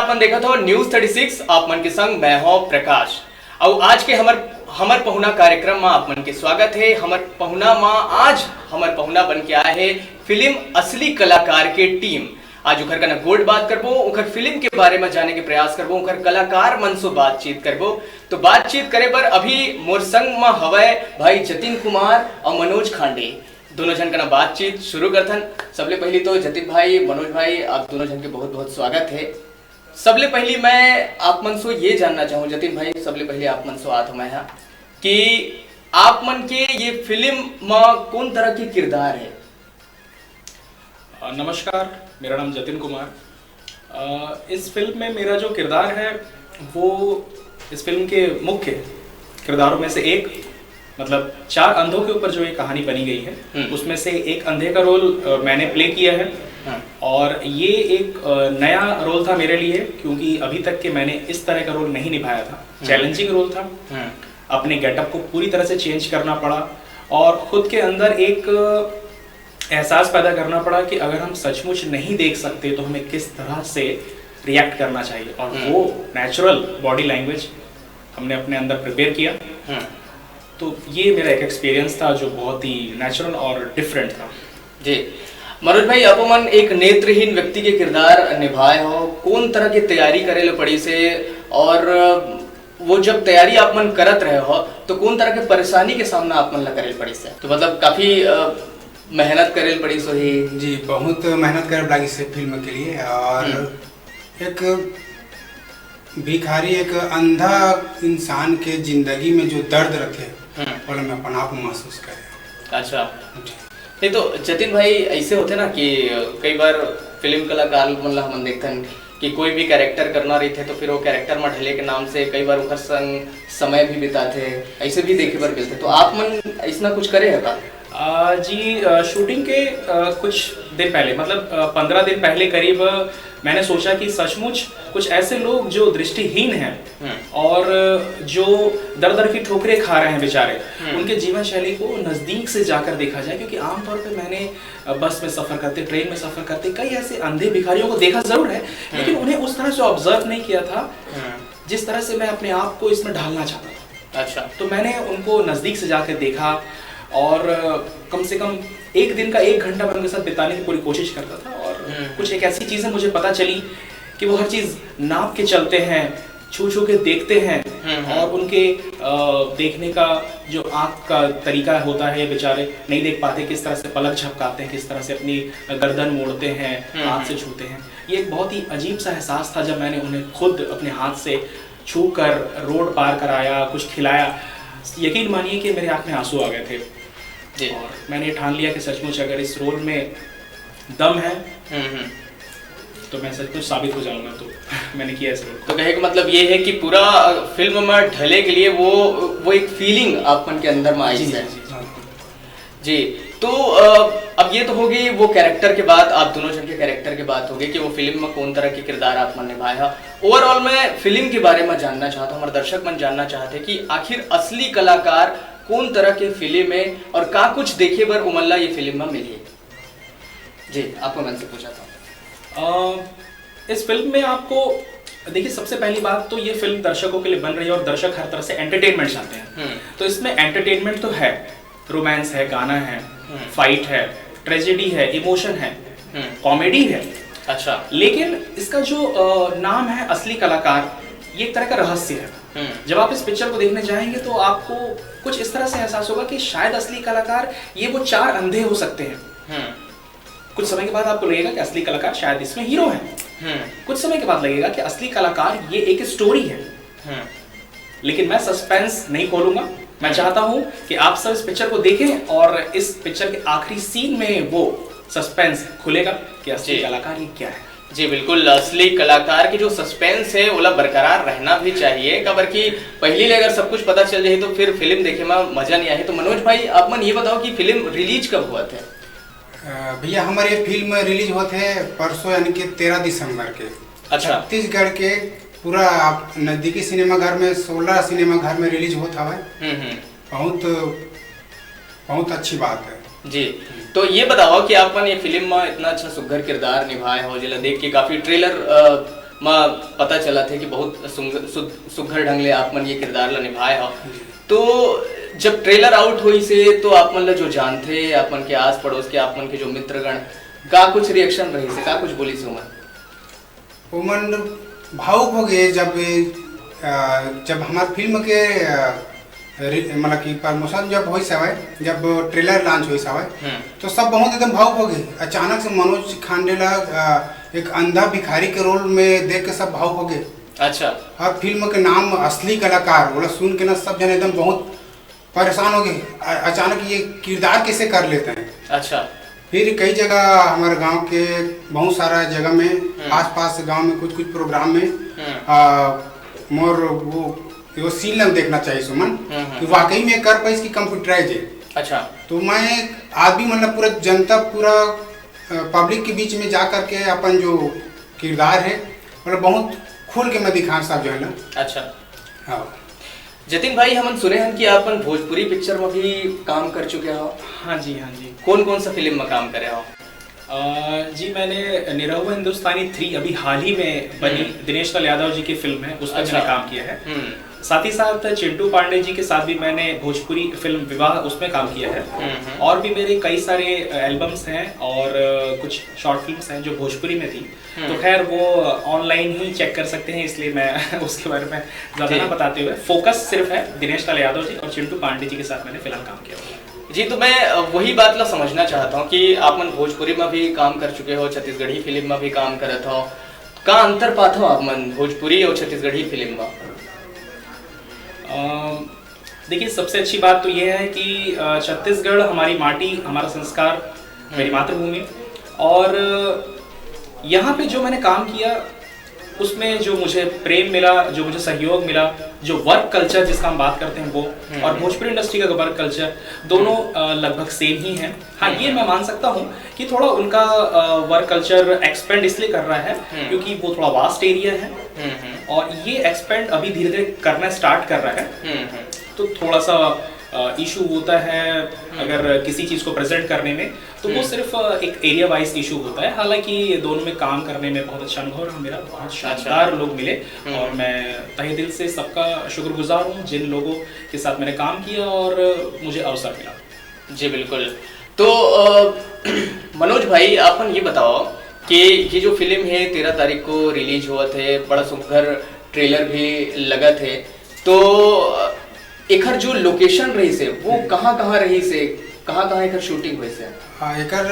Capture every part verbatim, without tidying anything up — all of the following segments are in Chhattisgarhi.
अपन देखत हो News Thirty Six, आप मन के संग मैं हो प्रकाश। अउ आज के हमर हमर पहुना कार्यक्रम म आप मन के स्वागत हे। हमर पहुना म आज हमर पहुना बन के आए हे फिल्म असली कलाकार के टीम। आज उखर कना गोठ बात करबो, उखर फिल्म के बारे म जाने के प्रयास करबो, उखर कलाकार मन सो बातचीत करबो। तो बातचीत करे बर अभी मोर संग म हवय भाई जतिन कुमार अउ मनोज खांडे। दोनों झन कना बातचीत शुरू करथन। सबले पहली तो जतिन भाई, मनोज भाई, आप दोनों झन के बहुत-बहुत स्वागत हे। सबले पहली मैं आप मन सो ये जानना चाहूँ, जतिन भाई, सबले पहली आप मन सो आत हूँ मैं हा, कि आप मन के ये फिल्म म कौन तरह के किरदार हे? अ, नमस्कार, मेरा नाम जतिन कुमार। अ, इस फिल्म में मेरा जो किरदार है, वो इस फिल्म के मुख्य किरदारों में से एक, मतलब, चार अंधों के ऊपर जो ये कहानी बनी गई है, हम्म। उसमें से एक अंधे का रोल, अ, मैंने प्ले किया है। हाँ। और ये एक, अ, नया रोल था मेरे लिए, क्योंकि अभी तक के मैंने इस तरह का रोल नहीं निभाया था। हम्म। चैलेंजिंग रोल था। हम्म। अपने गेटअप को पूरी तरह से चेंज करना पड़ा और खुद के अंदर एक एहसास पैदा करना पड़ा कि अगर हम सचमुच नहीं देख सकते, तो हमें किस तरह से रिएक्ट करना चाहिए। और हम्म। वो नेचुरल बॉडी लैंग्वेज हमने अपने अंदर प्रिपेयर किया। हम्म। तो ये मेरा एक एक्सपीरियंस था, जो बहुत ही नेचुरल और डिफरेंट था। जी। मनोज भाई, आप मन एक नेत्रहीन व्यक्ति के किरदार निभाए हो, कौन तरह के तैयारी करे ले पड़िस हे, और वो जब तैयारी आप मन करत रहे हो, तो कौन तरह के परेशानी के सामना आप मन ला करे ले पड़िस हे? तो मतलब, काफी, अ, मेहनत करे ले पड़िस होही। जी, बहुत मेहनत करे लागिस हे फिल्म के लिए। और हम्म। एक भिखारी, एक अंधा इंसान के जिंदगी में जो दर्द रथे, हम्म। ओला मैं अपन आप महसूस करे। अच्छा। जी। नहीं तो जतिन भाई, ऐसे होथे ना कि कई बार फिल्म कलाकार मन ला हमन देखथन कि कोई भी कैरेक्टर करना रहिथे, तो फिर वो कैरेक्टर में ढले के नाम से कई बार ओकर संग समय भी बिताथे, ऐसे भी देखे बर मिलथे। तो आप मन ऐसना कुछ करे हे का? आ, जी, आ, शूटिंग के, आ, कुछ दिन पहले, मतलब, आ, पन्द्रह दिन पहले करीब, आ, मैंने सोचा कि सचमुच कुछ ऐसे लोग जो दृष्टिहीन हैं हम्म। और जो दर दर की ठोकरें खा रहे हैं बेचारे, हम्म। उनके जीवन शैली को नज़दीक से जाकर देखा जाए, क्योंकि आमतौर पे मैंने, आ, बस में सफ़र करते, ट्रेन में सफ़र करते कई ऐसे अंधे भिखारियों को देखा ज़रूर है, लेकिन हम्म। उन्हें उस तरह से ऑब्जर्व नहीं किया था, हम्म। जिस तरह से मैं अपने आप को इसमें ढालना चाहता था। अच्छा। तो मैंने उनको नज़दीक से जाके देखा और, अ, कम से कम एक दिन का एक घंटा मैं उनके साथ बिताने की पूरी कोशिश करता था और हम्म। कुछ एक ऐसी चीज़ें मुझे पता चली कि वो हर चीज़ नाप के चलते हैं, छू छू के देखते हैं हम्म, हम्म। और उनके, अ, देखने का जो आँख का तरीका होता है, ये बेचारे नहीं देख पाते, किस तरह से पलक झपकाते हैं, किस तरह से अपनी गर्दन मोड़ते हैं, हम्म, हाथ से हम्म। छूते हैं। ये एक बहुत ही अजीब सा एहसास था जब मैंने उन्हें खुद अपने हाथ से छू कर रोड पार कराया, कुछ खिलाया। यकीन मानिए कि मेरे आँख में आंसू आ गए थे। जी। और मैंने ठान लिया कि सचमुच अगर इस रोल में दम है, हम्म, हम्म। तो मैं सचमुच साबित हो जाऊंगा। तो मैंने किया इस रोल को। तो कहे का मतलब ये है कि पूरा, अ, फिल्म में ढले के लिए वो, वो एक फीलिंग आप मन के अंदर में आई जी, है। जी, जी। जी, तो, अ, अब ये तो हो गई वो कैरेक्टर के बात, आप दोनों जन के कैरेक्टर के बात हो गई कि वो फिल्म में कौन तरह के किरदार आप मन निभाए हा। ओवरऑल मैं फिल्म के बारे में जानना चाहता हूँ, हमारे दर्शक मन जानना चाहते हैं कि आखिर असली कलाकार कौन तरह के फिल्म है और का कुछ देखे बर उमन ला ये फिल्म में मिली। जी, आपको मन से पूछा था। अ, इस फिल्म में आपको, देखिए, सबसे पहली बात तो ये फिल्म दर्शकों के लिए बन रही है और दर्शक हर तरह से एंटरटेनमेंट चाहते हैं। हम्म। तो इसमें एंटरटेनमेंट तो है, रोमांस है, गाना है, हम्म। फाइट है, ट्रेजेडी है, इमोशन है, हम्म। कॉमेडी है। अच्छा। लेकिन इसका जो, अ, नाम है असली कलाकार, ये एक तरह का रहस्य है। हम्म। जब आप इस पिक्चर को देखने जाएंगे तो आपको कुछ इस तरह से एहसास होगा कि शायद असली कलाकार ये वो चार अंधे हो सकते हैं। हम्म। कुछ समय के बाद आपको लगेगा कि असली कलाकार शायद इसमें हीरो है। हम्म। कुछ समय के बाद लगेगा कि असली कलाकार ये एक स्टोरी है। हम्म। लेकिन मैं सस्पेंस नहीं खोलूंगा। मैं हम्म। चाहता हूं कि आप सब इस पिक्चर को देखें और इस पिक्चर के आखिरी सीन में वो सस्पेंस खुलेगा कि असली जी। कलाकार ये क्या है। जी बिल्कुल, असली कलाकार के जो सस्पेंस है, ओला बरकरार रहना भी चाहिए, काबर कि पहली ले अगर सब कुछ पता चल जाही, तो फिर फिल्म देखे में मजा नहीं आही। तो मनोज भाई, आप मन ये बताओ कि फिल्म रिलीज कब होवत हे? अ, भैया, हमर ये फिल्म रिलीज होत हे परसों, यानी कि तेरह दिसंबर के। अच्छा। छत्तीसगढ़ के पूरा आप नजदीकी सिनेमाघर में, सोलह सिनेमाघर में रिलीज होत हवय। हम्म, हम्म। बहुत, बहुत अच्छी बात है। जी, तो ये बताओ कि आप मन ये फिल्म में इतना अच्छा सुघर किरदार निभाए हो, जेला देख के काफी ट्रेलर, अ, मा पता चलत हे कि बहुत सुंग-, सुध-, सुघर ढंग ले आप मन ये किरदार ला निभाए हव। तो जब ट्रेलर आउट होइस हे, तो आप मन ला जो जानथे, आप मन के आस पड़ोस के, आप मन के जो मित्रगण, का कुछ रिएक्शन रहिस हे, का कुछ बोलिस हे ओमन? ओमन भावुक हो गए जब, अ, जब हमार फिल्म के, अ, रि-, मतलब कि प्रमोशन जब होइस हवय, जब ट्रेलर लॉन्च होइस हवय, हम्म। तो सब बहुत एकदम भावुक हो गए। अचानक से मनोज खांडे ला, अ, एक अंधा भिखारी के रोल में देख के सब भावुक हो गए। अच्छा। और फिल्म के नाम असली कलाकार, ओला सुन के ना सब जने एकदम बहुत परेशान हो गए। अ-, अचानक ये किरदार कैसे कर लेते हैं? अच्छा। फिर कई जगह हमारे गांव के बहुत सारा जगह में, हम्म। आसपास गांव में कुछ कुछ प्रोग्राम में, हम्म। आ, मोर वो, वो सीन लग देखना चाहिए सुमन, हम्म, हम्म। कि वाकई में कर पाइस कि कंप्यूटराइज है। अच्छा। तो मैं आदमी, मतलब, पूरा जनता, पूरा, अ, पब्लिक के बीच में जा करके अपन जो किरदार है, मतलब, बहुत खुल के मैं दिखाना सब जो है ना। अच्छा। हाँ। जतिन भाई, हमन सुने हन कि आप मन भोजपुरी पिक्चर में भी काम कर चुके हो। हाँ जी, हाँ जी। कौन कौन सा फिल्म में काम करे हो? अ, जी, मैंने निरहुआ हिंदुस्तानी थ्री, अभी हाल ही में बनी, हम्म। दिनेश लाल यादव जी की फिल्म है, उस पर अच्छा। मैंने काम किया है। हम्म। साथ ही साथ चिंटू पांडे जी के साथ भी मैंने भोजपुरी फिल्म विवाह, उसमें काम किया है। हम्म, हम्म। और भी मेरे कई सारे, अ, एल्बम्स हैं और, अ, कुछ शॉर्ट फिल्म्स हैं जो भोजपुरी में थी। हम्म। तो खैर, वो ऑनलाइन ही चेक कर सकते हैं, इसलिए मैं उसके बारे में ज़्यादा जी। ना बताते हुए, फोकस सिर्फ है दिनेश लाल यादव जी और चिंटू पांडे जी के साथ मैंने फिलहाल काम किया हुआ है। जी, तो मैं, अ, वही बात ला समझना चाहता हूँ कि आप मन भोजपुरी में भी काम कर चुके हो, छत्तीसगढ़ी फिल्म में भी काम करत हो, का अंतर पात हो आप मन भोजपुरी और छत्तीसगढ़ी फिल्म में? अ, देखिए, सबसे अच्छी बात तो ये है कि, अ, छत्तीसगढ़ हमारी माटी, हमारा संस्कार, मेरी हम्म। मातृभूमि, और यहाँ पे जो मैंने काम किया, उसमें जो मुझे प्रेम मिला, जो मुझे सहयोग मिला, जो वर्क कल्चर जिसका हम बात करते हैं वो, हम्म, और हम्म। भोजपुरी इंडस्ट्री का वर्क कल्चर, दोनों, हम्म। अ, लगभग सेम ही है। हाँ, हम्म, ये हम्म। मैं मान सकता हूँ कि थोड़ा उनका, अ, वर्क कल्चर एक्सपेंड इसलिए कर रहा है, हम्म। क्योंकि वो थोड़ा वास्ट एरिया है, हम्म, हम्म। और ये एक्सपेंड अभी धीरे-धीरे करना स्टार्ट कर रहा है। हम्म, हम्म। तो थोड़ा सा, अ, इशू होता है, हम्म। अगर किसी चीज़ को प्रेजेंट करने में, तो वो हम्म। सिर्फ, अ, एक एरिया वाइज इशू होता है। हालांकि दोनों में काम करने में बहुत अच्छा अनुभव रहा मेरा, बहुत अच्छा। शानदार लोग मिले, हम्म। और मैं तहे दिल से सबका शुक्रगुजार हूँ, जिन लोगों के साथ मैंने काम किया और मुझे अवसर मिला। जी, बिल्कुल। तो, अ, मनोज भाई, आप मन ये बताओ कि ये जो फिल्म है, तेरह तारीख को रिलीज होवत है, बड़ा सुघर ट्रेलर भी लगत है, तो, अ, एखर जो लोकेशन रहिस हे, वो हम्म। कहाँ-कहाँ रहिस हे, कहाँ-कहाँ एखर शूटिंग होइस हे? हाँ, एकर,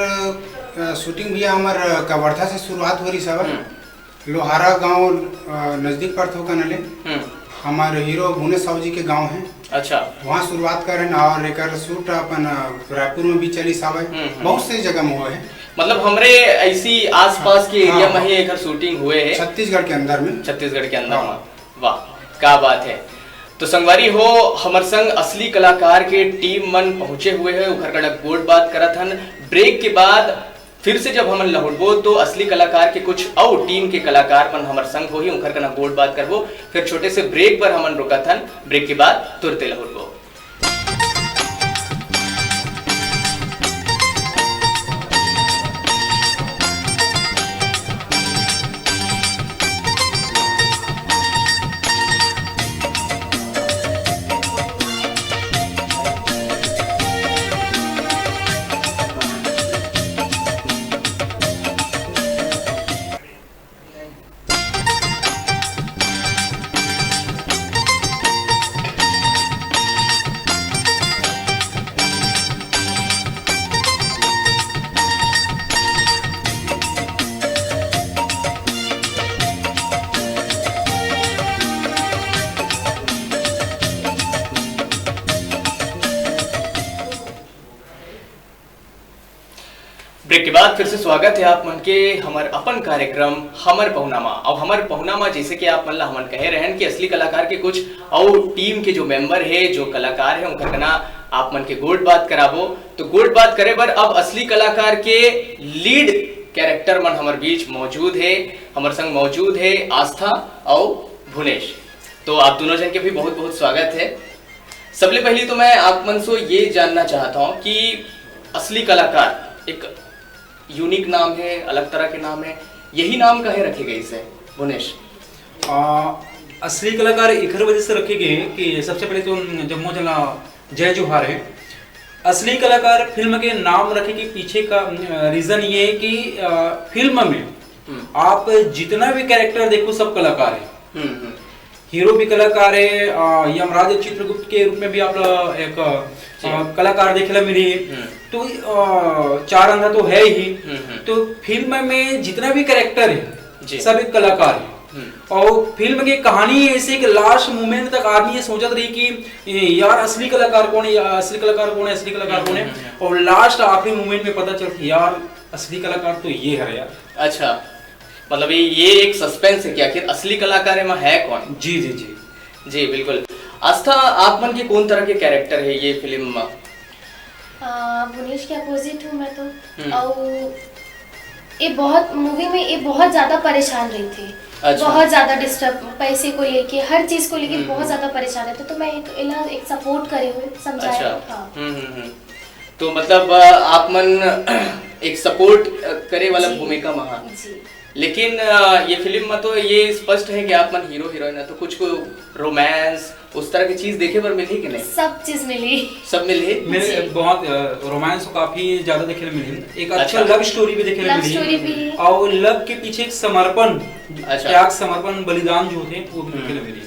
अ, शूटिंग भी हमर कवर्धा से शुरुआत हो रही हवय। हम्म। लोहारा गांव, अ, नजदीक पड़थे ओकर ले। हम्म। हमारे हीरो भुवनेश साहू जी के गांव है। अच्छा। वहाँ शुरुआत करें और एकर शूट अपन, अ, रायपुर में भी चलिस हवय। हम्म, हम्म। बहुत से जगह में हुए हैं। मतलब हमरे ऐसी आसपास के हाँ, एरिया में हाँ। ही एकर शूटिंग हुए है। छत्तीसगढ़ के अंदर में। छत्तीसगढ़ के अंदर हाँ। में। वाह, का बात है। तो संगवारी हो, हमर संग असली कलाकार के टीम मन पहुंचे हुए हैं, उखर कड़ा गोठ बात करत हन। ब्रेक के बाद फिर से जब हमन लहुटबो, तो असली कलाकार के कुछ अउ टीम के कलाकार मन हमर संग होही, उखर कना गोठ बात करबो। फिर छोटे से ब्रेक पर हमन रुकत हन, ब्रेक के बाद तुरते लहुटबो। ब्रेक के बाद फिर से स्वागत है आप मन के हमर अपन कार्यक्रम हमर पहुनामा। अब हमर पहुनामा, जैसे कि आप मन ला हमन कहे रहन कि असली कलाकार के कुछ अउ टीम के जो मेंबर है, जो कलाकार है, उनकर कना आप मन के गोठ बात कराबो। तो गोठ बात करे बर अब असली कलाकार के लीड कैरेक्टर मन हमर बीच मौजूद है, हमर संग मौजूद है आस्था अउ भुवनेश। तो आप दोनों जन के भी बहुत-बहुत स्वागत है। सबले पहली तो मैं आप मन से ये जानना चाहता हूँ कि असली कलाकार एक यूनिक नाम है, अलग तरह के नाम है, यही नाम काहे रखे गए इसे? भुनेश। आ, असली कलाकार एखर वजह से रखे गए हैं कि सबसे पहले तो जम्मो जना जय जोहार है। असली कलाकार फिल्म के नाम रखे के पीछे का रीजन ये है कि आ, फिल्म में आप जितना भी कैरेक्टर देखो, सब कलाकार है। हीरो भी कलाकार है। आ, यमराज चित्रगुप्त के रूप में भी आप एक आ, कलाकार देखे ला मिली। तो आ, चार अंधा तो है ही। तो फिल्म में जितना भी कैरेक्टर है, सब एक कलाकार है। और फिल्म की कहानी ऐसे कि लास्ट मोमेंट तक आदमी ये सोचत रही कि ए, यार, असली कलाकार कौन है, या असली कलाकार कौन है, असली कलाकार कौन है। और लास्ट आखिरी मोमेंट में पता चल कि यार, असली कलाकार तो ये है यार। अच्छा, मतलब ये ये एक सस्पेंस है कि आखिर असली कलाकार एमा है कौन। जी जी जी। जी बिल्कुल। आस्था, आप मन के कौन तरह के कैरेक्टर है ये फिल्म में? भुनेश के अपोजिट हूँ मैं तो। और ये बहुत मूवी में ये बहुत ज्यादा परेशान रही थी। अच्छा। बहुत ज्यादा डिस्टर्ब, पैसे को लेके, हर चीज को लेके बहुत ज्यादा परेशान रहते, तो मैं एक इला एक सपोर्ट करे हुए समझाए। अच्छा। हाँ। हम्म हम्म हम्म। तो मतलब आप मन एक सपोर्ट करे वाला भूमिका में। जी। लेकिन ये फिल्म में तो ये स्पष्ट है कि आप मन हीरो हीरोइन है, तो कुछ को रोमांस उस तरह की चीज देखे बर मिलही कि नहीं? सब चीज मिलही। सब मिलही। मेरे बहुत रोमांस तो काफी ज्यादा देखे मिलही। एक अच्छा लव स्टोरी भी देखे मिलही। लव स्टोरी भी। और लव के पीछे एक समर्पण, अच्छा। त्याग, समर्पण, बलिदान जो होते हैं, वो भी देखे मिलही।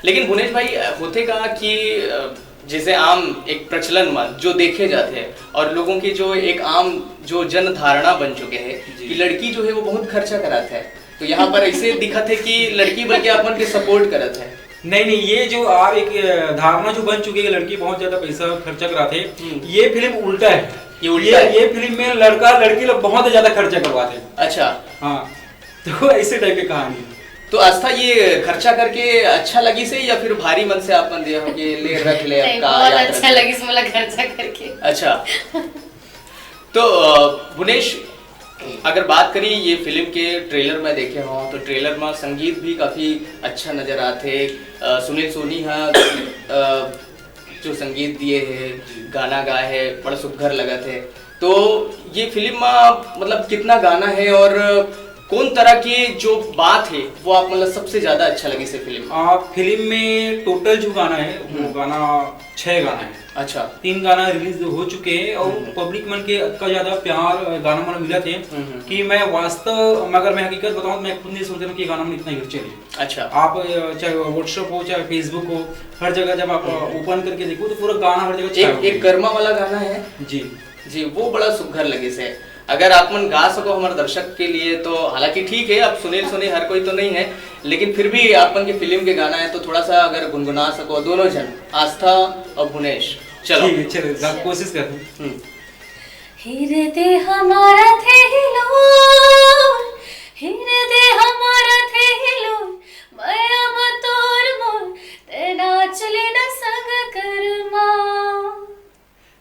लेकिन भुनेश भाई, होथे का कि जैसे आम एक प्रचलन में जो देखे जाते हैं और लोगों की जो एक आम जो जन धारणा बन चुके हैं कि लड़की जो है वो बहुत खर्चा कराते हैं, तो यहाँ पर ऐसे दिखत है कि लड़की बल्कि आप मन के सपोर्ट करत है। नहीं नहीं, ये जो आप एक धारणा जो बन चुकी है, लड़की बहुत ज्यादा पैसा खर्चा कराते हैं, ये फिल्म उल्टा है। ये उल्टा ये, है। ये फिल्म में लड़का लड़की लोग बहुत ज्यादा खर्चा करवाते हैं। अच्छा। हाँ, तो ऐसे टाइप की कहानी है। तो आस्था, ये खर्चा करके अच्छा लगी से या फिर भारी मन से आप मन दिया हो कि ले रख ले? नहीं, बहुत अच्छा लगी से, मतलब, खर्चा करके। अच्छा। तो भुनेश, अगर बात करी ये फिल्म के ट्रेलर में देखे हो तो ट्रेलर में संगीत भी काफी अच्छा नजर आते। सुनील सोनी हा जो संगीत दिए है, गाना गाए है, बड़ा सुघर लगत है। तो ये फिल्म में मतलब कितना गाना है और कौन तरह की जो बात है वो आप मतलब सबसे ज्यादा अच्छा लगी से फिल्म? आ, फिल्म में टोटल जो गाना है वो गाना छह गाना है। अच्छा। तीन गाना रिलीज हो चुके हैं और पब्लिक मन के इतना ज्यादा प्यार गाना मन मिला थे कि मैं वास्तव में, अगर मैं हकीकत बताऊं तो मैं खुद नहीं सोच रहा कि ये गाना मन इतना हिट चले। अच्छा। आप चाहे व्हाट्सएप हो चाहे फेसबुक हो, हर जगह जब आप ओपन करके देखो तो पूरा गाना हर जगह एक, एक कर्मा वाला गाना है। जी। जी, वो बड़ा सुघर लगे से। अगर आप मन गा सको हमारे दर्शक के लिए तो, हालांकि ठीक है, अब सुनील सोनी हर कोई तो नहीं है, लेकिन फिर भी आप मन की फिल्म के गाना है तो थोड़ा सा अगर गुनगुना सको दोनों जन, आस्था और भुनेश। चलो। ठीक है, चलो, कोशिश करते हैं। हिरदे हमारा थे हिलोर, हिरदे हमारा थे हिलोर, मया मतोर मोर, ते नाच लेना संग करमा।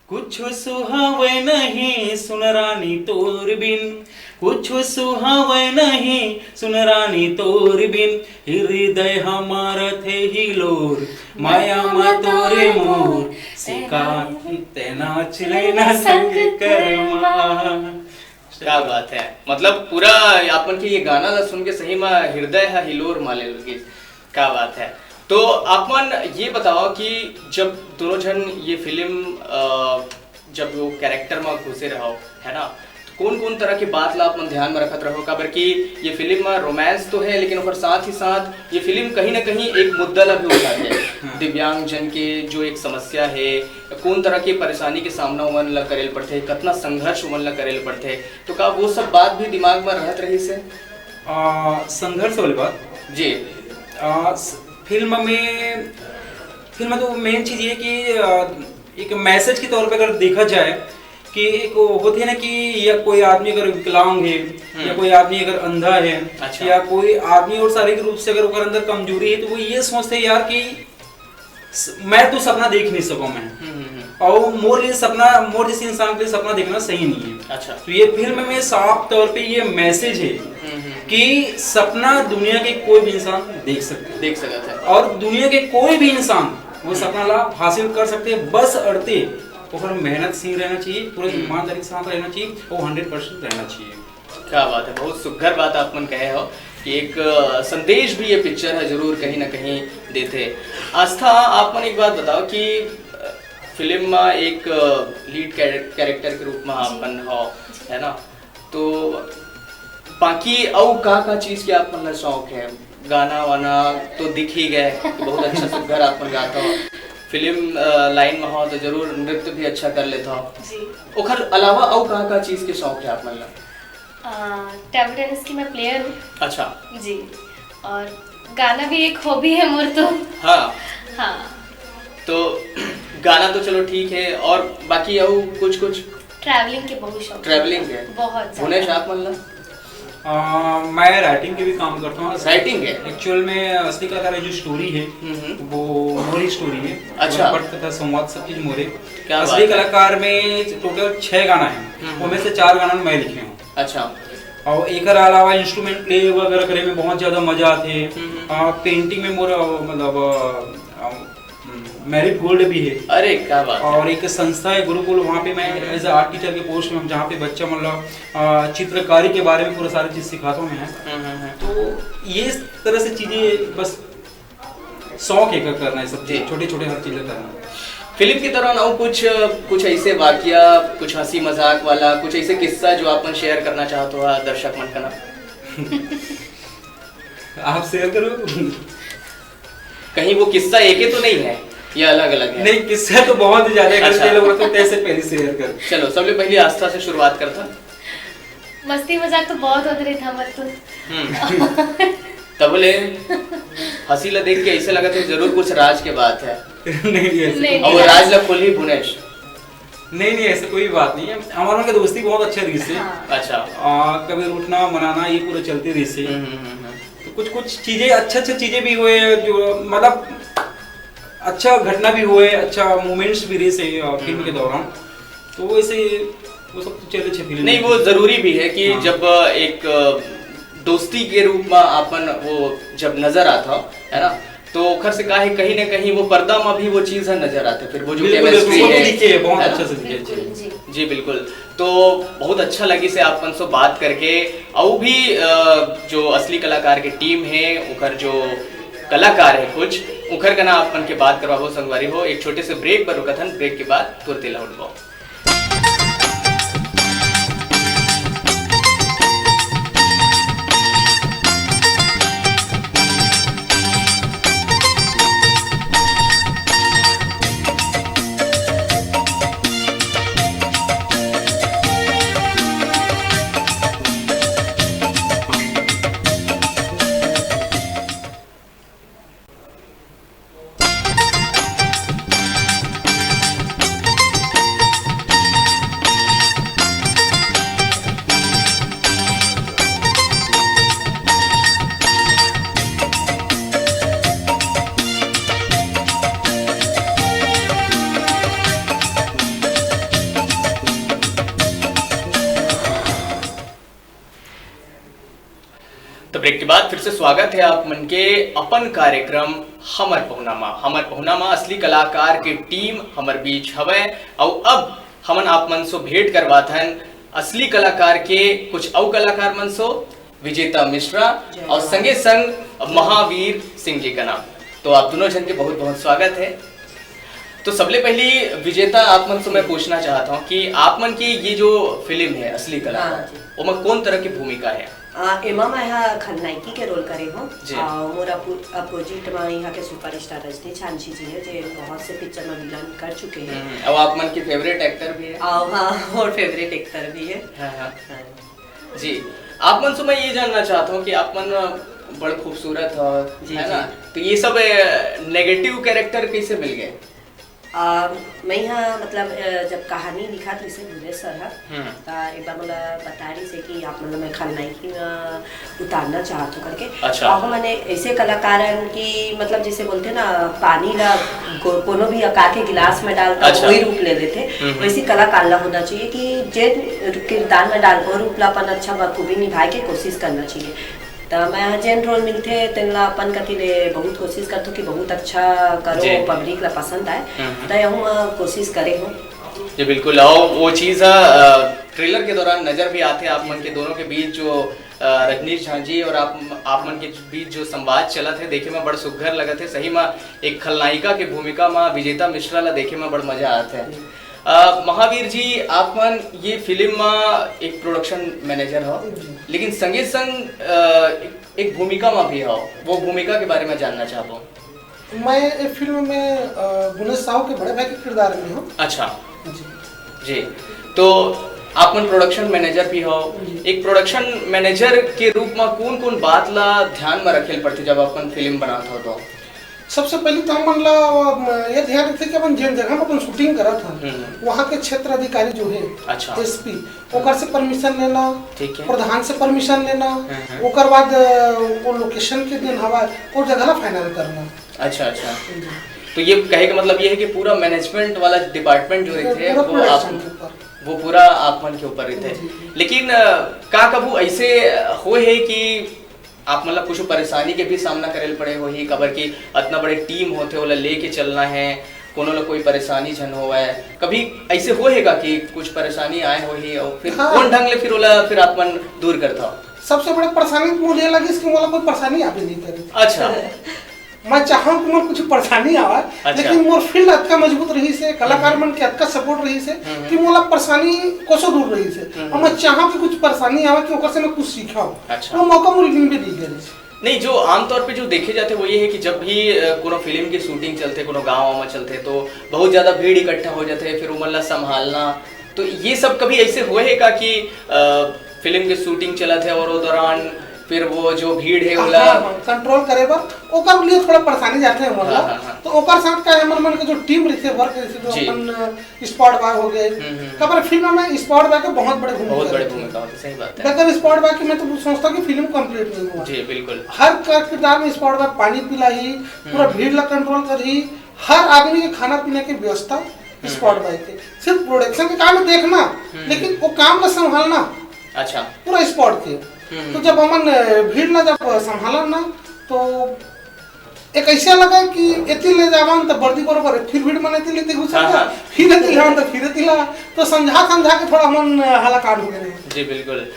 कुछ सुहावे नहीं सुन रानी तोर बिन, कुछ सुहावे नहीं सुन रानी तोर बिन, हृदय हमार थे हिलोर, माया मा तोरे मोर, सिका तेना चिलेना संग करमा। क्या बात है, मतलब पूरा आपन के ये गाना ला सुन के सही में हृदय है हिलोर माले लगी। क्या बात है। तो आप मन ये बताओ कि जब दोनों जन ये फिल्म जब वो कैरेक्टर में घुसे रहो, है ना, तो कौन कौन तरह की बात ला अपन ध्यान में रखत रहो? काबर कि ये फिल्म में रोमांस तो है, लेकिन ओकर साथ ही साथ ये फिल्म कहीं ना कहीं एक मुद्दा ला भी उठाते हैं। हाँ। दिव्यांग जन के जो एक समस्या है, कौन तरह की परेशानी के सामना उमन ला करे पड़ते, कितना संघर्ष उमन ला करे पड़ते, तो का वो सब बात भी दिमाग में रहत रही से? आ, संघर्ष वाली बात? जी। आ, फिल्म में, फिल्म तो मेन चीज ये कि एक मैसेज के तौर पे अगर देखा जाए कि एक होती है ना कि या कोई आदमी अगर विकलांग है, हम्म। या कोई आदमी अगर अंधा है, अच्छा। या कोई आदमी और शारीरिक रूप से अगर ओकर अंदर कमजोरी है, तो वो ये सोचते हैं यार कि मैं तो सपना देख नहीं सकूं मैं। हम्म, हम्म, हम्म। और मोर लिए सपना, मोर जैसे इंसान के लिए सपना देखना सही नहीं है। अच्छा। तो ये फिल्म में साफ तौर पे ये मैसेज है हम्म, हम्म। कि सपना दुनिया के कोई भी इंसान देख सकते हैं। देख सकते हैं। और दुनिया के कोई भी इंसान वो हम्म। सपना ला हासिल कर सकते हैं, बस अड़ते ओकर मेहनत सिंह रहना चाहिए, पूरे हम्म। ईमानदारी के साथ रहना चाहिए, वो हंड्रेड परसेंट रहना चाहिए। क्या बात है, बहुत सुघर बात आप मन कहे हो। एक अ, संदेश भी ये पिक्चर ह जरूर कहीं ना कहीं देथे। आस्था, आप मन एक बात बताओ कि अ, फिल्म म एक लीड कैरेक्टर के रूप में आप मन हो, है ना? तो बाकी अउ का का चीज के आप मन ला शौक है? गाना वाना तो दिख ही गए कि बहुत अच्छा सुघर आप मन गाता हो। फिल्म अ, लाइन में हो तो जरूर नृत्य भी अच्छा कर लेता हो। जी। ओखर अलावा अउ का का चीज के शौक है आप मन ला? टेबल टेनिस की मैं प्लेयर हूँ। अच्छा। जी। और गाना भी एक हॉबी है मोर तो। हाँ। हाँ। तो गाना तो चलो ठीक है, और बाकी अउ कुछ कुछ? ट्रैवलिंग के बहुत शौक है। ट्रैवलिंग के? बहुत ज्यादा। भुवनेश, आप मन ला? आ, मैं राइटिंग के भी काम करता हूँ। राइटिंग के? एक्चुअल में असली कलाकार जो स्टोरी है, हम्म, हम्म। वो मोरी स्टोरी है। अच्छा। पटकथा, संवाद, सब चीज मोरे। क्या असली बात है। कलाकार में टोटल छह गाना है, हम्म। उनमें से चार गाना मैं लिखे हूँ। अच्छा। और एकर अलावा इंस्ट्रूमेंट प्ले वगैरह करे में बहुत ज्यादा मजा आते है। हम्म। आ, पेंटिंग में मोर मतलब मैरिट गोल्ड भी है। अरे, क्या बात है। और एक संस्था है गुरुकुल, वहाँ पे मैं एज ए आर्ट टीचर के पोस्ट में हूँ, जहाँ पे बच्चा मतलब आ, चित्रकारी के बारे में पूरा सारी चीज सिखाता हूँ मैं। हम्म, हम्म, हम्म। तो ये इस तरह से चीजें बस शौक है कर- करना, ये सब जी। छोटे छोटे हर चीजें करना। फिल्म के दौरान अउ कुछ, कुछ ऐसे वाकया, कुछ हंसी मजाक वाला, कुछ ऐसे किस्सा जो आप मन शेयर करना चाहते हो दर्शक मन का ना? आप शेयर करो। कहीं वो किस्सा एक ही तो नहीं है, ये अलग अलग है? नहीं, किस्सा तो बहुत ही ज्यादा है, अच्छा। इसलिए लोग तो तैसे पहले शेयर कर। चलो, सबले पहले आस्था से शुरुआत करता। मस्ती मजाक तो बहुत होत रहिथे हमर तो। हम्म। तब ले हंसी ला देख के ऐसे लगत है जरूर कुछ राज के बात है। नहीं, नहीं, ऐसे नहीं, और वो राज ला खोली भुवनेश। नहीं, नहीं, ऐसे कोई बात नहीं है। हमारे लोग की दोस्ती बहुत अच्छा रही से। हाँ। अच्छा। आ, कभी रूठना मनाना ये पूरा चलते रही से। हम्म, हम्म, हम्म, हम्म। तो कुछ कुछ चीजें, अच्छे अच्छे चीजें भी हुए जो मतलब अच्छा घटना भी हुए, अच्छा मोमेंट्स भी रही से फिल्म के दौरान। तो वैसे वो सब तो चले अच्छे फिल्म नहीं, वो जरूरी भी है कि हाँ। जब एक दोस्ती के रूप में अपन वो जब नजर आता है ना, तो ओखर से का है, कहीं ना कहीं वो पर्दा में भी वो चीज है नजर आते, फिर वो जो बिल्कुल, केमिस्ट्री बिल्कुल, वो तो है, दिखे है, बहुत है ना? अच्छा से दिखे है। बिल्कुल जी। जी बिल्कुल। तो बहुत अच्छा लगी से आप मन से बात करके। अउ भी अ, जो असली कलाकार के टीम है, ओकर जो कलाकार है कुछ, ओकर का ना आप मन के बात करवाबो संगवारी हो। एक छोटे से ब्रेक पर रुकत हन, ब्रेक के बाद तुरते लौटबो। तो ब्रेक के बाद फिर से स्वागत है आप मन के अपन कार्यक्रम हमर पहुनामा। हमर पहुनामा असली कलाकार के टीम हमर बीच हवय। अउ अब हमन आप मन से भेंट करवात हन असली कलाकार के कुछ अउ कलाकार मन से, विजेता मिश्रा और संगे संग महावीर सिंह जी का नाम। तो आप दोनों जन के बहुत बहुत स्वागत है। तो सबले पहली विजेता आप मन से मैं पूछना चाहता हूँ कि आप मन की ये जो फिल्म है असली कलाकार, हाँ जी। ओमा कौन तरह की भूमिका है? आ, एमा मैं ह खलनायकी के रोल करे हूँ। जी। और मोर अपोजिट में यहाँ के सुपरस्टार रजनी छांची जी है, जो बहुत से पिक्चर में विलन कर चुके हैं। हम्म, अब आप मन की फेवरेट एक्टर भी है। और हाँ, और फेवरेट एक्टर भी है। हाँ, हाँ। हाँ। जी, आप मन से मैं ये जानना चाहता हूँ कि आप मन बड़ खूबसूरत हो, जी, है जी। ना? तो ये सब नेगेटिव कैरेक्टर कैसे मिल गए? आ, मैं यहाँ मतलब अ, जब कहानी लिखा तो इसे भुवनेश सर है, हम्म। तो एक बार मतलब बता रही से कि आप मतलब मैं खलनायकी में उतारना चाहत हूँ करके। अच्छा। और मैंने ऐसे कलाकार हैं कि मतलब जैसे बोलते ना, पानी ला गो- कोनो भी अका के गिलास में डालता अच्छा। वही रूप ले लेते। हम्म। वैसी कलाकार ला होना चाहिए कि जे किरदार में डालबो रूप ला अपन अच्छा बखूबी निभाए के कोशिश करना चाहिए। तो मैं जेन रोल मिलते तेन ला अपन कति ले बहुत कोशिश करतो कि बहुत अच्छा करो, जी। पब्लिक ला पसंद आए। हम्म। तो यहूँ मैं कोशिश करे हूँ। जी बिल्कुल। और वो चीज़ है, अ, ट्रेलर के दौरान नजर भी आते आप मन के दोनों के बीच जो अ, रजनीश झा जी और आप, आप मन के बीच जो संवाद चलत हे, देखे में बड़ सुघर लगत हे। सही में एक खलनायिका के भूमिका में विजेता मिश्रा ला देखे में बड़ मजा आत हे। अ, महावीर जी, आप मन ये फिल्म में एक प्रोडक्शन मैनेजर हो, जी। लेकिन संगे संग, अ, एक, एक भूमिका में भी हो, वो भूमिका के बारे में जानना चाहबो। मैं ये फिल्म में, अ, गुनेश साहू के बड़े भाई के किरदार में हूँ। अच्छा। जी। जी, तो आप मन प्रोडक्शन मैनेजर भी हो। जी। एक प्रोडक्शन मैनेजर के रूप में कौन-कौन बात ला ध्यान में रखे ल पड़थे जब अपन फिल्म बनात हो तो? सबसे पहले तो हमन ला, अ, ये ध्यान रखे कि अपन जेन जगह में अपन शूटिंग करत हन, हम्म। वहाँ के क्षेत्र अधिकारी जो है, अच्छा। एसपी, ओकर से परमिशन लेना, ठीक है। प्रधान से परमिशन लेना, हम्म, हम्म। ओकर बाद, अ, वो लोकेशन के दिन हवा, वो जगह ला फाइनल करना। अच्छा, अच्छा। जी। तो ये कहे का मतलब ये है कि पूरा मैनेजमेंट वाला डिपार्टमेंट जो ये रहते हैं, पूरा वो प्रोडक्शन आप, के ऊपर। वो पूरा आप मन के ऊपर रहते हैं। जी, जी। लेकिन, अ, का कभू ऐसे होए है कि आप मन ला कुछ परेशानी के भी सामना करे ल पड़े होही, काबर कि अतना बड़े टीम होथे, ओला लेके चलना है, कोनो ला कोई परेशानी झन होवय, कभी ऐसे होए हे का कि कुछ परेशानी आए होही और फिर हाँ। कौन ढंग ले फिर ओला फिर आप मन दूर करथव? सबसे बड़ा परेशानी तो मुझे लगी इसकी, मोला कोई परेशानी आवे नहीं करे। अच्छा। मैं चाहूँ कि मोर कुछ परेशानी आवे, अच्छा। लेकिन मोर फील्ड अतका मजबूत रही से, कलाकार हम्म। मन के अतका सपोर्ट रही से हम्म। कि मोला परेशानी कोसो दूर रही से। हम्म। और मैं चाहूँ कि कुछ परेशानी आवे कि ओकर से मैं कुछ सीखा हूँ। अच्छा। वो मौका मोर मिलबे नहीं करे। नहीं, जो आमतौर पे जो देखे जाते वो ये है कि जब भी, अ, कोनो फिल्म की शूटिंग चलते, कोनो गाँव में चलते तो बहुत ज्यादा भीड़ इकट्ठा हो जाते हैं, फिर उमन ला संभालना, तो ये सब कभी ऐसे हुए है का कि, अ, फिल्म के शूटिंग चलत है और वो दौरान फिर वो जो भीड़ है ओला हाँ, हाँ, कंट्रोल करे बर ओकर लिए थोड़ा परेशानी जाते हैं हमन हाँ, ला। हाँ, हाँ। तो ओकर साथ का हमन मन के जो टीम रहिथे वर्क रहिथे जो जी। अपन, अ, स्पॉट बॉय हो गए। हम्म, हम्म, हम्म। काबर फिल्म में स्पॉट बॉय के बहुत बड़े भूमिका बहुत बड़े रहथे। भूमिका होथे, सही बात है। अगर स्पॉट बॉय के मैं तो सोचता कि फिल्म कंप्लीट नहीं हुआ। जी, बिल्कुल। हर का किरदार में स्पॉट बॉय पानी पिलाही, पूरा हम्म। भीड़ ला कंट्रोल करही, हर आदमी के खाना पीना के व्यवस्था हम्म। स्पॉट बॉय के। सिर्फ प्रोडक्शन के काम में देखना, हम्म। लेकिन वो काम ला संभालना अच्छा। पूरा स्पॉट के। हम्म। तो जब हमन, अ, भीड़ ला जब संभालन ना, तो एक ऐसे लगा कि एती ले जावन त बर्दी बरोबर, फिर भीड़ मन एती लेते घुस हाँ, जा, हाँ। फिर एती जावन त फिर एती ला, तो समझा समझा के थोड़ा मन हलाकान हो गए। जी, बिल्कुल।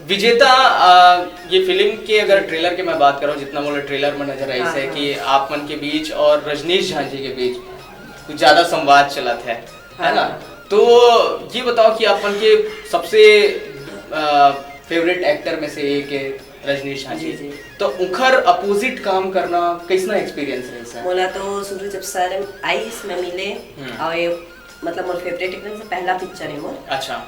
विजेता, अ, ये फिल्म के अगर ट्रेलर के मैं बात करूँ, जितना मोला ट्रेलर में नजर आई हाँ, से हाँ। कि आप मन के बीच और रजनीश झा जी के बीच कुछ ज्यादा संवाद चलत है, है हाँ, ना? हाँ। तो ये बताओ कि आप मन के सबसे, अ, फेवरेट एक्टर में से एक है रजनीश झा जी, जी। जी। तो उखर अपोजिट काम करना कैसना एक्सपीरियंस रहिस हे? मोला तो शुरू जब सर आइस, मैं मिले, हम्म। और ये, मतलब, मोर फेवरेट एकदम से पहला पिक्चर है मोर। अच्छा।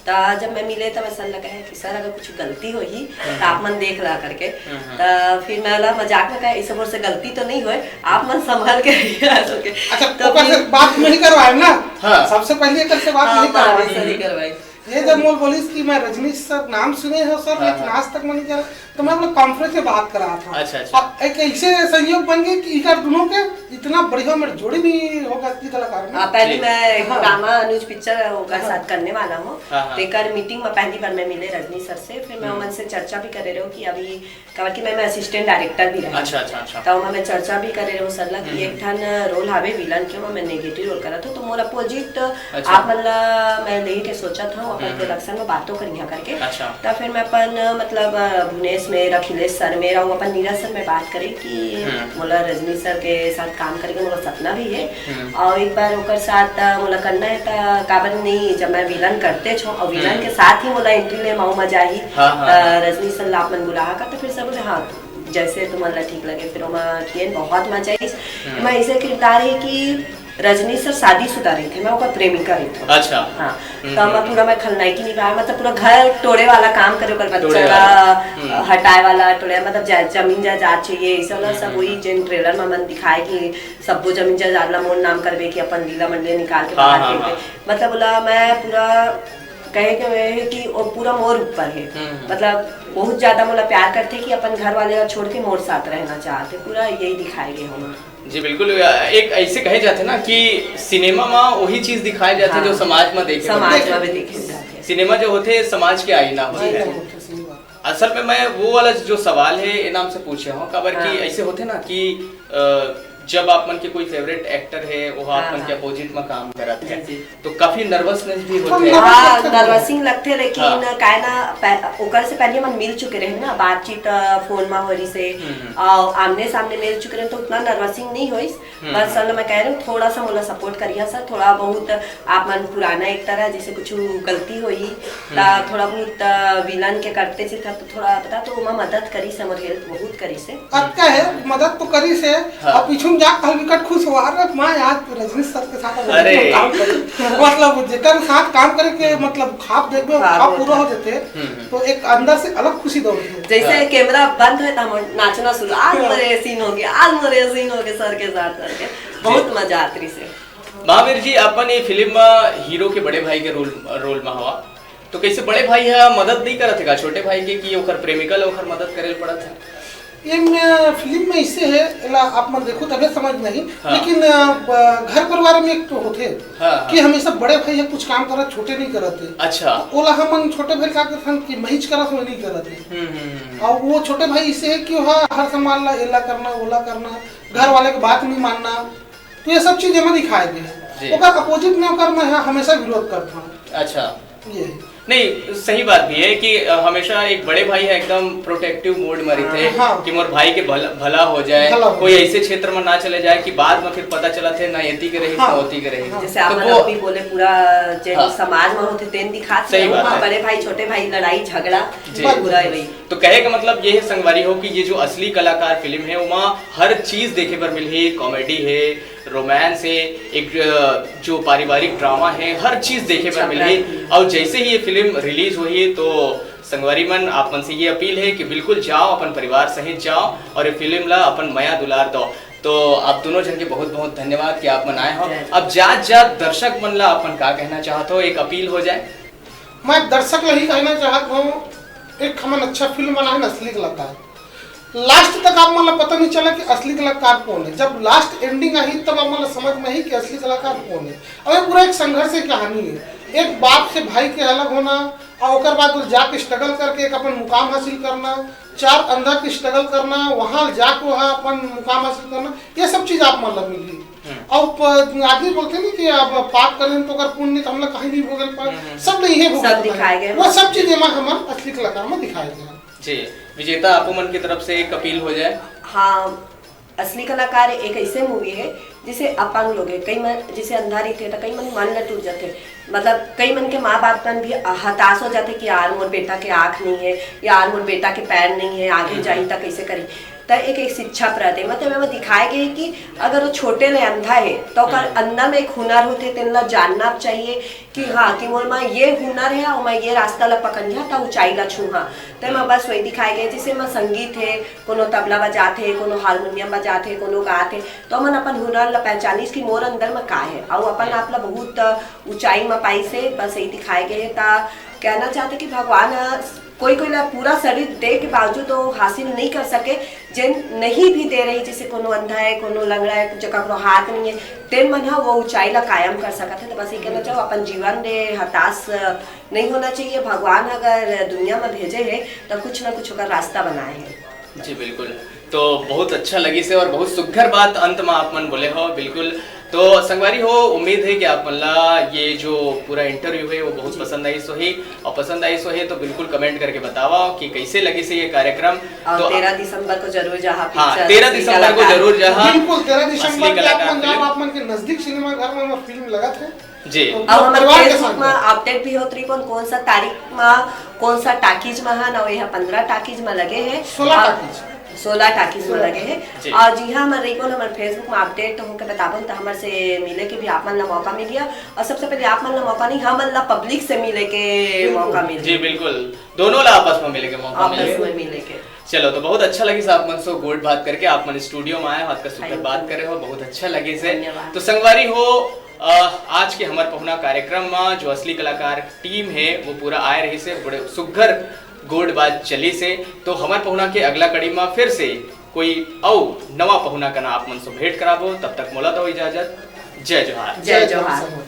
त जब मैं मिले, त मैं सर लगा है कि सर, अगर कुछ गलती होही, हम्म। त आप मन देख ला करके। हम्म, हम्म। त फिर मैं ला मजाक में कहा, "इस मोर से गलती तो नहीं होए, आप मन संभाल के रहिए," ऐसे के। अच्छा, तो ओकर से फिर बात नहीं करवाए ना? हाँ। सबसे पहले एकर से बात हाँ, नहीं हाँ, करवाए। ऐसा नहीं करवाए। ये जब मोल बोलिस कि मैं रजनीश सर नाम सुने हो सर, हाँ, लेकिन हाँ। आज तक मैं नहीं जाना, तो मैं अपने कॉन्फ्रेंस में बात करा था। अच्छा, अच्छा। अब एक ऐसे संयोग बन गए कि इकर दोनों के इतना बढ़िया मेरे जोड़ी भी होगा असली कलाकार में। हाँ, पहली जी। मैं हाँ। ड्रामा अनुज पिक्चर ओकर हाँ। साथ करने वाला हूँ। हाँ, हाँ। तेकर मीटिंग में पहली बार मैं मिले रजनीश सर से, फिर मैं हम्म। उनसे चर्चा भी करे रहे हूँ कि अभी काबर कि मैं, मैं असिस्टेंट डायरेक्टर भी रहे। अच्छा, अच्छा, अच्छा। त ओमा मैं चर्चा भी करे रहूँ सर ला कि हम्म। एक ठन रोल हावे विलन के, ओमा मैं नेगेटिव रोल करत हूँ, तो मोर अपोजिट अच्छा। आप मन ला मैं लेही के सोचत हूँ, अपन हम्म। प्रोडक्शन में बातों करिहा करके। अच्छा। त फिर मैं अपन, मतलब, भुनेश मेर, अखिलेश सर मेर, अउ अपन नीरज सर मेर बात करे कि हम्म। मोला रजनी सर के साथ काम करे के मोला सपना भी है। हम्म। अउ एक बार ओकर साथ, अ, मोला करना है, त काबर नहीं, जब मैं विलन करते छो, अउ विलन हम्म। के साथ ही मोला एंट्री ले माऊ मजा ही। हाँ, हाँ, त हाँ। रजनी सर ला आप मन बुलाहा का, त फिर सब बोले, "हाँ।" जैसे तुमन ला ठीक लगे, फिर ओमा किएन बहुत मजा आइस। हम्म। मैं ऐसे किरदार है कि रजनी सर शादीशुदा रहिथे, मैं ओकर प्रेमिका रहिथों। अच्छा। हाँ, हम्म, तो मैं हम्म। पूरा मैं खलनायकी निभाए, मतलब पूरा घर टोड़े वाला काम करे, ओकर बच्चा टोड़े ला, वाला। हम्म। हटाए वाला, टोड़े, मतलब जा-, जमीन जायदाद चाहिए, ये सब ला हम्म, सब हम्म, वही हम्म। जेन ट्रेलर में मन दिखाए कि सब्बो जमीन जायदाद ला मोर नाम करबे कि अपन लीला मंडल निकाल के हाँ, बाहर हाँ, फेंक दे। हाँ। मतलब ओला मैं पूरा कहे के वह है कि वो पूरा मोर ऊपर है। हम्म, हम्म। मतलब बहुत ज्यादा मोला प्यार करथे कि अपन घर वाले ला छोड़ के मोर साथ रहना चाहथे, पूरा यही दिखाए गे हूँ मैं। जी बिल्कुल, एक ऐसे कहे जाथे ना कि सिनेमा में वही चीज दिखाए जाथे हाँ। जो समाज में देखे समाज जाथे। में भी देखे जाथे। सिनेमा जो होथे समाज के आईना होथे। आईना होथे, सही बात। असल में मैं वो वाला जो सवाल है, ये नाम से पूछे हूँ, काबर कि हाँ। ऐसे होथे ना कि, अ, जब आप मन के कोई फेवरेट एक्टर है, वो आप हाँ, मन के हाँ। अपोजिट में काम करत है, जी, जी। तो काफी नर्वसनेस भी हम होते हैं। नर्वस हाँ, लगते हैं। नर्वसिंग लगते, लेकिन हाँ। काय ना, पह- ओकर से पहले हमन मिल चुके रहे ना, बातचीत अ, फोन में हो रही से, हम्म, हम्म। और आमने सामने मिल चुके रहे, तो उतना नर्वसिंग नहीं होइस। हम्म, बस हम्म। सर, मैं कह रही हूँ, थोड़ा सा मोला सपोर्ट करिया सर, थोड़ा बहुत। आप मन पुराना एक्टर है, जैसे कुछ गलती होई, ता थोड़ा बहुत विलन के करते से था, तो थोड़ा पता, तो ओमा मदद करी से, मोर हेल्प बहुत करी से। अतका है, मदद तो करी से। हाँ। अब पीछू में जाके कहल विकट खुश हुआ, अरे मैं आज रजनीश सर के साथ अब अरे। काम करूँ। मतलब जेकर साथ काम करे के मतलब खाब देखबे, हाँ, खाब वो पूरा था। हो जाते, हम्म, हम्म। तो एक अंदर से अलग खुशी दौड़ती है। जैसे हाँ। कैमरा बंद है, तो हम नाचना शुरू, आज मोरे सीन हो गया, आज मोरे सीन हो गया सर के साथ करके, बहुत मजा आती से। महावीर जी, अपन ये फिल्म में हीरो के बड़े भाई के रोल रोल में हवा, तो कैसे बड़े भाई है मदद नहीं करत है का छोटे भाई के, कि ओकर प्रेमिका ले ओकर मदद करे ल पड़त है? ये में फिल्म में इससे है, एला आप मन देखो तबे समझ नहीं, हाँ। लेकिन अ, ब- घर परिवार में एक तो होते हाँ, हाँ। कि हमेशा बड़े भाई है कुछ काम करत, छोटे नहीं करते। अच्छा। तो ओला हमन छोटे भाई का करथन कि महिच करत हो, नहीं करते। हम्म, हम्म, हम्म। और वो छोटे भाई इससे है कि वह हर सामान ला एला करना, ओला करना, घर वाले की बात नहीं मानना, तो ये सब चीज एमा दिखाए गए हैं। जी। ओकर अपोजिट में ओकर मैं ह- हमेशा विरोध करता हूँ। अच्छा। ये है। नहीं, सही बात भी है कि अ, हमेशा एक बड़े भाई है एकदम प्रोटेक्टिव मोड में रहते हैं हाँ। कि मोर भाई के भला, भला हो जाए, भला हो कोई जाए। ऐसे क्षेत्र में ना चले जाए कि बाद में फिर पता चला थे ना एती के रही हाँ। ना होती के रही। हाँ। जैसे तो आप वो भी बोले, पूरा जे हाँ। समाज में होते तेन दिखाते सही हैं, बात वहाँ है। बड़े भाई छोटे भाई लड़ाई झगड़ा जी। पूरा है वही। तो कहे का मतलब ये है संगवारी हो कि ये जो असली कलाकार फिल्म है, वहाँ हर चीज देखे बर मिलही, कॉमेडी है, रोमांस है, एक अ, जो पारिवारिक ड्रामा है, हर चीज देखे बर छपरा मिलही। की। और जैसे ही ये फिल्म रिलीज होही तो संगवारी मन, आप मन से ये अपील है कि बिल्कुल जाओ, अपन परिवार सहित जाओ और ये फिल्म ला अपन मया दुलार दो। तो आप दोनों जन के बहुत बहुत धन्यवाद कि आप मन आए हो। जय। अब जात जात दर्शक मन ला अपन का कहना चाहत हो, एक अपील हो जाए। मैं दर्शक ला ही कहना चाहत हूँ, एक हमन अच्छा फिल्म बनाए न, असली कलाकार। लास्ट तक आप मन ला पता नहीं चला कि असली कलाकार कौन है। जब लास्ट एंडिंग आई तब आप मन ला समझ में आई कि असली कलाकार कौन है। अब ये पूरा एक संघर्ष की कहानी है। एक बाप से भाई के अलग होना और ओकर बाद वो जाके स्ट्रगल करके एक अपन मुकाम हासिल करना, चार अंधा के स्ट्रगल करना, वहाँ जाके वहाँ अपन मुकाम हासिल करना, ये सब चीज आप मन ला मिली। हम्म। और प- आदमी बोलते नहीं कि अब पाप करें तो ओकर पुण्य तो हमला कहीं नहीं भोगल पाए, हम्म। सब नहीं है भोगल सब पाए। दिखाए गए। वो सब चीज एमा हमर असली कलाकार में दिखाए गए हैं। जी, विजेता, आपो मन की तरफ से एक अपील हो जाए। हाँ, असली कलाकार एक ऐसे मूवी है जिसे अपंग लोग है, कई मन जिसे अंधा रहिथे तो कई मन मन ल टूट जाथे, मतलब कई मन के माँ बाप मन भी हताश हो जाथे कि यार मोर बेटा के आँख नहीं है, यार मोर बेटा के पैर नहीं है, आगे जाही त कैसे करी। त एक एक शिक्षा प्रद है, मतलब एमा दिखाए गए कि अगर वो छोटे ले अंधा है तो ओकर अंदर में एक हुनर होथे, तेन ला जानना चाहिए कि हाँ, कि मोर मा ये हुनर है और मैं ये रास्ता ला पकड़िया त ऊंचाई ला छूहा। त एमा बस वही दिखाए गए, जैसे एमा संगीत है, कोनो तबला बजाथे, कोनो हारमोनियम बजाथे, कोनो गाथे, तो हमन अपन हुनर ला पहचानिस कि मोर अंदर में का है, अउ अपन आप ला बहुत ऊंचाई में पाइस हे। बस यही दिखाए गए हे। त कहना चाहते कि भगवान ह कोई कोई ला पूरा शरीर दे के बावजूद वो हासिल नहीं कर सके, जेन नहीं भी दे रही, जैसे कोनो अंधा है, कोनो लंगड़ा है, कुछ ककरो हाथ नहीं है, तेन मन ह वो ऊंचाई ला कायम कर सकत है। तो बस ये कहना चाहो, अपन जीवन ले हताश नहीं होना चाहिए। भगवान अगर दुनिया में भेजे है तो कुछ ना कुछ ओकर रास्ता बनाए है। जी बिल्कुल, तो बहुत अच्छा लगिस हे और बहुत सुघर बात अंत में आप मन बोले हो। बिल्कुल, तो संगवारी हो, उम्मीद है कि आप मन ला ये जो पूरा इंटरव्यू है वो बहुत पसंद आइस होही, और पसंद आइस होही तो बिल्कुल कमेंट करके बतावा कि कैसे लगिस हे ये कार्यक्रम। और तो तेरह दिसंबर को जरूर जाहा हाँ, पिक्चर तेरह असली दिसंबर को कलाकार। जरूर जाहा। बिल्कुल, तेरह दिसंबर असली के आप कलाकार मन जाओ, फिल्म। आप मन के नजदीक सिनेमा घर में, में फिल्म लगत है। जी। तो अब हमर परिवार के फेसबुक साथ में जाओ। अपडेट भी होत रही, कौन कौन सा तारीख में कौन सा टाकीज में है ना, ये पंद्रह टाकीज में लगे है। सोलह और टाकीज। सोलह टाकीज में लगे है। जी। और जी हाँ, हमर रही बोल हमर फेसबुक में अपडेट होके बताबन तो हमर से मिले के भी आप मन ला मौका मिलिया, और सबसे पहले आप मन ला मौका नहीं, हमन ला पब्लिक से मिले के बिल्कुल। मौका मिले। जी बिल्कुल, दोनों ला आपस में मिले के मौका आपस मिले। में मिले के। चलो, तो बहुत अच्छा लगिस आप मन से गोठ बात करके, आप मन स्टूडियो में आए हो, आज का सुघर Thank you। बात करे हो, बहुत अच्छा लगिस हे। धन्यवाद। तो संगवारी हो, अ, आज के हमर पहुना कार्यक्रम में जो असली कलाकार टीम है वो पूरा आए रहिस हे, बड़े सुघर गोठ बात चलिस हे। तो हमर पहुना के अगला कड़ी में फिर से कोई अउ नवा पहुना कना आप मन से भेंट कराबो, तब तक मोला दो इजाजत। जय जोहार। जय जोहार।